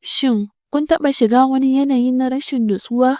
Shin kun taɓa shiga wani yanayi na rashin nutsuwa,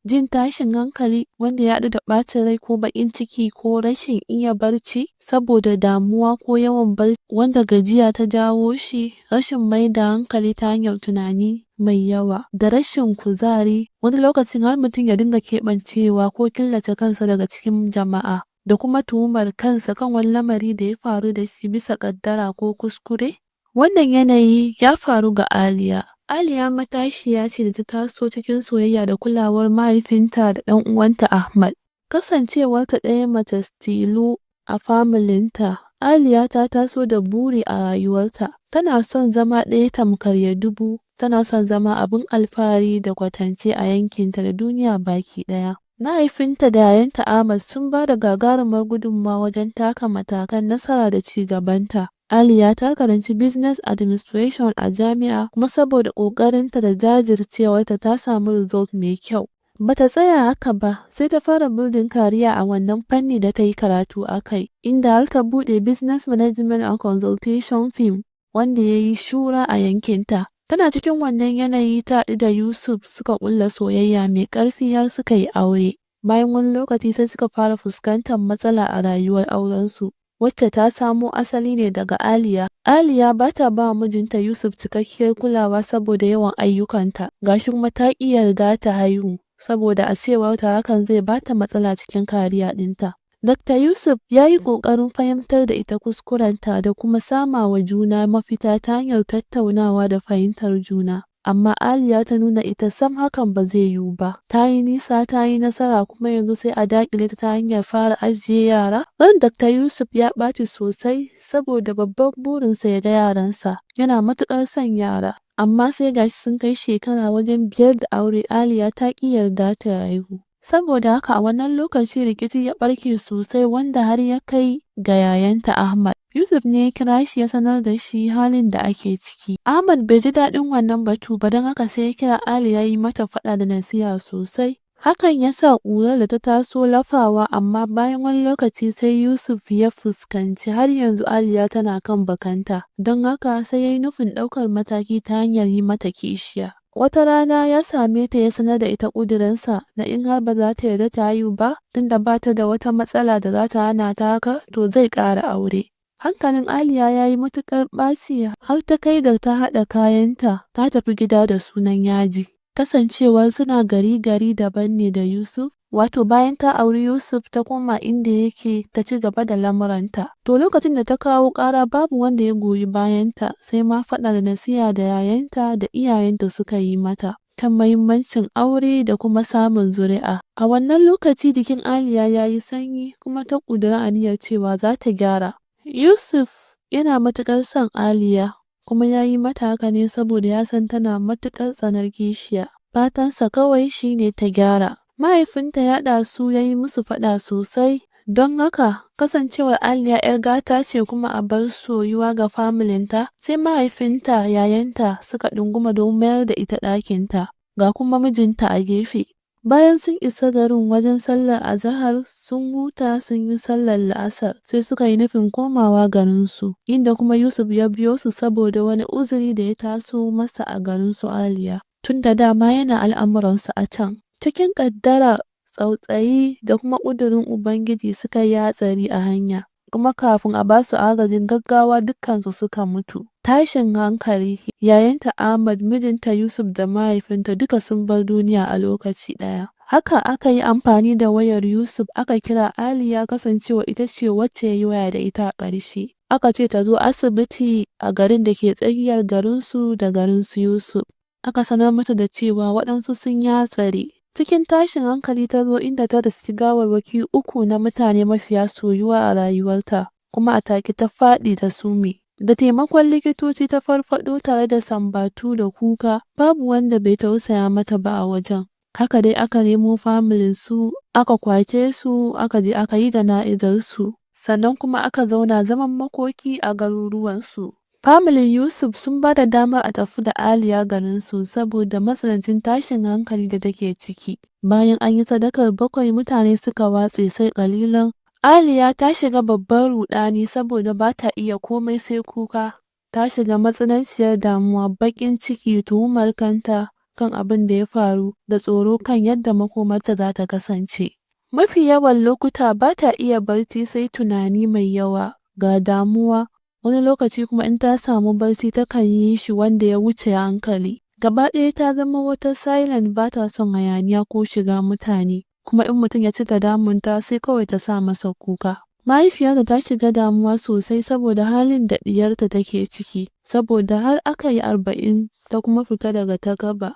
jin tashin hankali wanda ya haɗu da ɓacin rai ko baƙin ciki ko rashin iya barci saboda damuwa ko yawan barci wanda gajiya ta jawo shi, rashin mai da hankali ta hanyar tunani mai yawa da rashin kuzari, wani lokacin har mutum ya dinga keɓancewa ko killace kansa daga cikin jama'a, da kuma tuhumar kansa kan wani lamari da ya faru da shi bisa ƙaddara ko kuskure? Wannan yanayi ya faru ga Aliya. Aliya matashiya ce da ta taso cikin soyayya da kulawar mahaifinta da ɗan uwanta Ahmad. Kasancewarta ɗaya mace tilo a familinta, Aliya ta taso da buri a rayuwarta. Tana son zama ɗaya tamkar ya dubu, tana son zama abin alfahari da kwatance a yankinta da duniya baki ɗaya. Mahaifinta da yayanta Ahmad sun ba da gagarumar gudunmawa wajen taka matakan nasara da ci gabanta. Aliya ta karanci Business Administration a jami'a, kuma saboda ƙoƙarinta da jajircewarta ta samu result mai kyau. Ba ta tsaya haka ba, sai ta fara building career a wannan fanni da ta yi karatu a kai, inda har ta buɗe Business Management and Consultation firm wanda ya yi shura a yankinta. Tana cikin wannan yanayi ta haɗu da Yusuf, suka ƙulla soyayya mai ƙarfi har suka yi aure. Bayan wani lokaci sai suka fara fuskantar matsala a rayuwar aurensu, wacce ta samo asali ne daga Aliya. Aliya ba ta ba wa mijinta Yusuf cikakkiyar kulawa saboda yawan ayyukanta, gashi kuma ta ƙi yarda ta haihu, saboda a cewarta hakan zai ba ta matsala cikin career ɗinta. Dr. Yusuf ya yi ƙoƙarin fahimtar da ita kuskurenta da kuma sama wa juna mafita ta hanyar tattaunawa da fahimtar juna. Amma Aliya ta nuna ita sam hakan ba zai yiwu ba. Ta yi nisa, ta yi nasara, kuma yanzu sai a daƙile ta ta hanyar fara ajiye yara. Ran Dr. Yusuf ya ɓaci sosai saboda babban burinsa ya ga yaransa. Yana matuƙar son yara. Amma sai gashi sun kai shekara wajen 5 da aure, Aliya ta ƙi yarda ta haihu. Saboda haka a wannan lokaci rikici ya ɓarke sosai wanda har ya kai ga yayanta Ahmad. Yusuf ne ya kira shi ya sanar da shi halin da ake ciki. Ahmad bai ji daɗin wannan batu ba, don haka sai ya kira Aliya ya yi mata faɗa da nasiha sosai. Hakan ya sa ƙurar da ta taso lafawa, amma bayan wani lokaci sai Yusuf ya fuskanci har yanzu Aliya tana kan bakanta. Don haka sai ya yi nufin ɗaukar mataki ta hanyar yi mata kishiya. Wata rana ya same ta ya sanar da ita ƙudurinsa na in har ba za ta yarda ta haihu ba, tunda ba ta da wata matsala da za ta hana ta haka, to zai ƙara aure. Hankalin Aliya ya yi matuƙar ɓaci har ta kai ga ta haɗa kayanta ta tafi gida da sunan yaji. Kasancewar suna gari-gari daban ne da Yusuf, wato bayan ta auri Yusuf ta koma inda yake ta ci gaba da lamuranta. To lokacin da ta kawo ƙara, babu wanda ya goyi bayanta, sai ma faɗa da nasiha da yayanta da iyayenta suka yi mata kan mahimmancin aure da kuma samun zuri'a. A wannan lokaci jikin Aliya ya yi sanyi kuma ta ƙudiri aniyar cewa za ta gyara. Yusuf yana matuƙar son Aliya, kuma ya yi mata haka ne saboda ya san tana matuƙar tsanar kishiya. Fatansa kawai shi ne ta gyara. Mahaifinta ya haɗa su ya yi musu faɗa sosai. Don haka, kasancewar Aliya 'yar gata ce kuma abar soyuwa ga familinta, sai mahaifinta, yayanta suka ɗunguma domin mayar da ita ɗakinta, ga kuma mijinta a gefe. Bayan sun isa garin wajen sallar azahar, sun huta, sun yi sallar la'asar, sai suka yi nufin komawa garinsu, inda kuma Yusuf ya biyo su saboda wani uzuri da ya taso masa a garin su Aliya, tun da dama yana al'amuransu a can. Cikin ƙaddara, tsautsayi da kuma ƙudurin Ubangiji, suka yi hatsari a hanya, kuma kafin a basu agajin gaggawa dukkansu suka mutu. Tashin hankali, yayanta Ahmad, mijinta Yusuf da mahaifinta duka sun bar duniya a lokaci ɗaya. Haka aka yi amfani da wayar Yusuf aka kira Aliya, kasancewa ita ce wacce ya yi waya da ita a ƙarshe. Aka ce ta zo asibiti a garin da ke tsakiyar garinsu da garin su Yusuf. Aka sanar mata da cewa waɗansu sun yi hatsari. Cikin tashin hankali ta zo, inda ta riski gawarwaki uku na mutane mafiya soyuwa a rayuwarta, kuma a take ta faɗi ta sume. Da taimakon likitoci ta farfaɗo tare da sambatu da kuka, babu wanda bai tausaya mata ba a wajen. Haka dai aka nemo familin su, aka kwace su, aka je aka yi jana'izar su, sannan kuma aka zauna zaman makoki a garuruwansu. Familin Yusuf sun ba da damar a tafi da Aliya garinsu saboda matsanancin tashin hankali da take ciki. Bayan an yi sadakar 7, mutane suka watse sai ƙalilan. Aliya ta shiga babban ruɗani saboda ba ta iya komai sai kuka. Ta shiga matsananciyar damuwa, baƙin ciki, tuhumar kanta kan abin da ya faru, da tsoro kan yadda makomarta za ta kasance. Mafi yawan lokuta ba ta iya barci sai tunani mai yawa, ga damuwa, wani lokaci kuma in ta samu barci takan yi shi wanda ya wuce hankali. Gaba ɗaya ta zama wata silent, ba ta son hayaniya ko shiga mutane, kuma in mutum ya cika damunta sai kawai ta sa masa kuka. Mahaifiyarta ta shiga damuwa sosai saboda halin da ɗiyarta take ciki, saboda har aka yi 40 ta kuma fita daga takaba,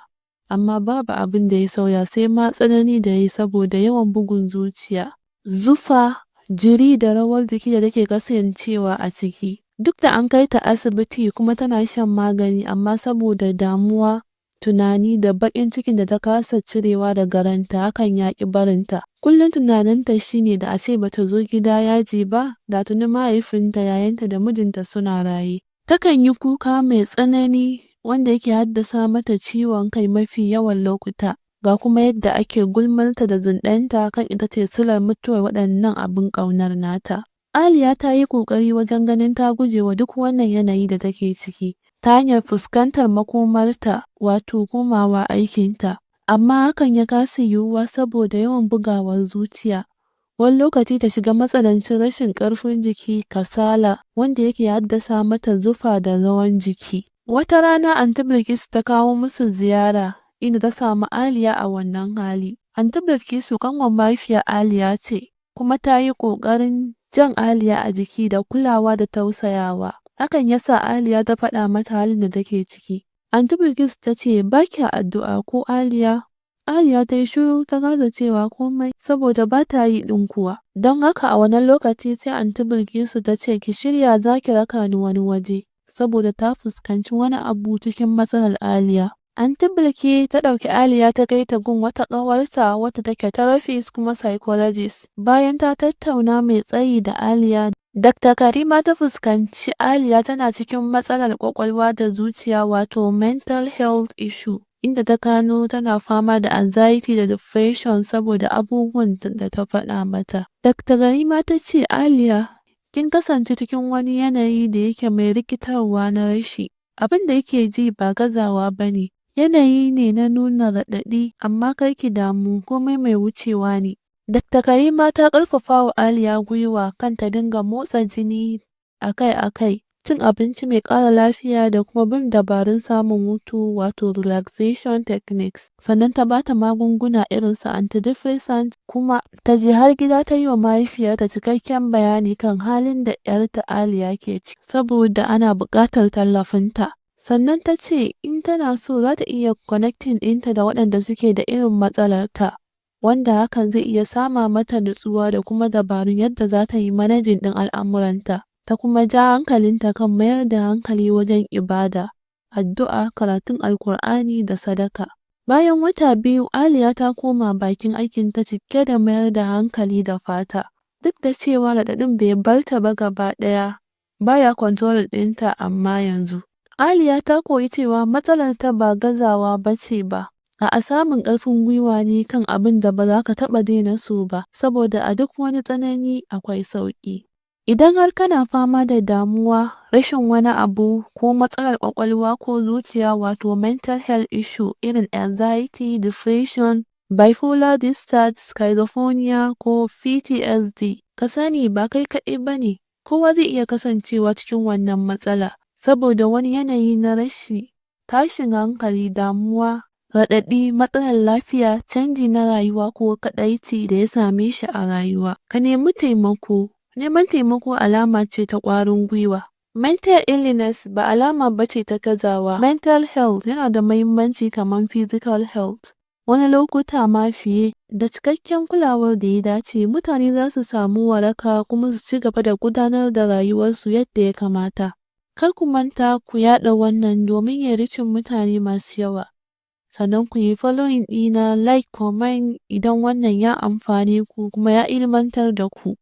amma babu abin da ya sauya sai ma tsanani da ya yi saboda yawan bugun zuciya, zufa, jiri da rawar jiki da take kasancewa a ciki. Duk da an kai ta asibiti kuma tana shan magani, amma saboda damuwa, tunani da baƙin cikin da ta kasa cirewa daga ranta, hakan ya ƙi barinta. Kullum tunaninta shine da a ce bata zo gida yaji ba, da tuni mahaifinta, yayanta da mijinta suna raye. Takan yi kuka mai tsanani wanda yake haddasa mata ciwon kai mafi yawan lokuta, ga kuma yadda ake gulmarta da zunɗenta kan ita ce silar mutuwar waɗannan abin ƙaunar nata. Aliya ta yi ƙoƙari wajen ganin ta guje wa duk wannan yanayi da take ciki ta hanyar fuskantar makomarta, wato komawa aikinta, amma hakan ya kasa yiwuwa saboda yawan bugawar zuciya. Wani lokaci ta shiga matsanancin rashin ƙarfin jiki, kasala, wanda yake haddasa mata zufa da rawan jiki. Wata rana Anty Bilkisu ta kawo musu ziyara, inda ta samu Aliya a wannan hali. Anty Bilkisu ƙanwar mahaifiyar Aliya ce, kuma ta yi ƙoƙarin jan Aliya a jiki da kulawa da tausayawa. Hakan ya sa Aliya ta faɗa mata halin da take ciki. Anty Bilkisu ta ce, "Ba kya addu'a ko, Aliya?" Aliya ta yi shiru, ta kasa cewa komai saboda ba ta yi ɗin kuwa. Don haka a wannan lokaci sai Anty Bilkisu ta ce, "Ki shirya, za ki raka ni wani waje," saboda ta fuskanci wani abu cikin matsalar Aliya. Anty Bilki ta ɗauki Aliya ta kai ta gun wata ƙawarta wacce take therapist kuma psychologist. Bayan ta tattauna mai tsayi da Aliya, Dr. Karima ta fuskanci Aliya tana cikin matsalar ƙwaƙwalwa da zuciya, wato mental health issue, inda ta gano tana fama da anxiety da depression saboda abubuwan da ta faɗa mata. Dr. Karima ta ce, "Aliya, kin kasance cikin wani yanayi da yake mai rikitarwa na rashi. Abin da kike ji ba gazawa ba ne, yanayi ne na nuna raɗaɗi, amma kar ki damu, komai mai wucewa ne." Dr. Karima ta ƙarfafa wa Aliya gwiwa kan ta dinga motsa jini akai-akai, cin abinci mai ƙara lafiya da kuma bin dabarun samun hutu, wato relaxation techniques. Sannan ta ba ta magunguna irin su antidepressant, kuma ta je har gida ta yi wa mahaifiyarta cikakken bayani kan halin da ‘yarta Aliya ke ciki, saboda ana buƙatar tallafinta. Sannan ta ce in tana so za ta iya connecting ɗinta da waɗanda suke da irin matsalarta, wanda hakan zai iya sama mata nutsuwa da kuma dabarun yadda za ta yi managing ɗin al'amuranta. Ta kuma ja hankalinta kan mayar da hankali wajen ibada, addu'a, karatun Alkur'ani da sadaka. Bayan wata 2, Aliya ta koma bakin aikinta cike da mayar da hankali da fata. Duk da cewa raɗaɗin bai bar ta ba gaba ɗaya, baya control ɗinta, amma yanzu Aliya ta koyi cewa matsalarta ba gazawa ba ce ba, a'a, samun ƙarfin gwiwa ne kan abin da ba za ka taɓa daina so ba, saboda a duk wani tsanani akwai sauƙi. Idan har kana fama da damuwa, rashin wani abu ko matsalar ƙwaƙwalwa ko zuciya, wato mental health issue irin anxiety, depression, bipolar disorder, schizophrenia ko PTSD, ka sani ba kai kaɗai ba ne, kowa zai iya kasancewa cikin wannan matsala saboda wani yanayi na rashi, tashin hankali, damuwa, raɗaɗi, matsalar lafiya, canji na rayuwa ko kaɗaici da ya same shi a rayuwa. Ka nemi taimako. Neman taimako alama ce ta ƙwarin gwiwa. Mental illness ba alama ba ce ta gazawa. Mental health yana da muhimmanci kamar physical health, wani lokuta ma fiye. Da cikakken kulawar da ya dace, mutane za su samu waraka kuma su ci gaba da gudanar da rayuwarsu yadda ya kamata. Kar ku manta ku yaɗa wannan domin ya reaching mutane masu yawa. Sannan ku yi following ɗina, like, comment idan wannan ya amfane ku kuma ya ilmantar da ku.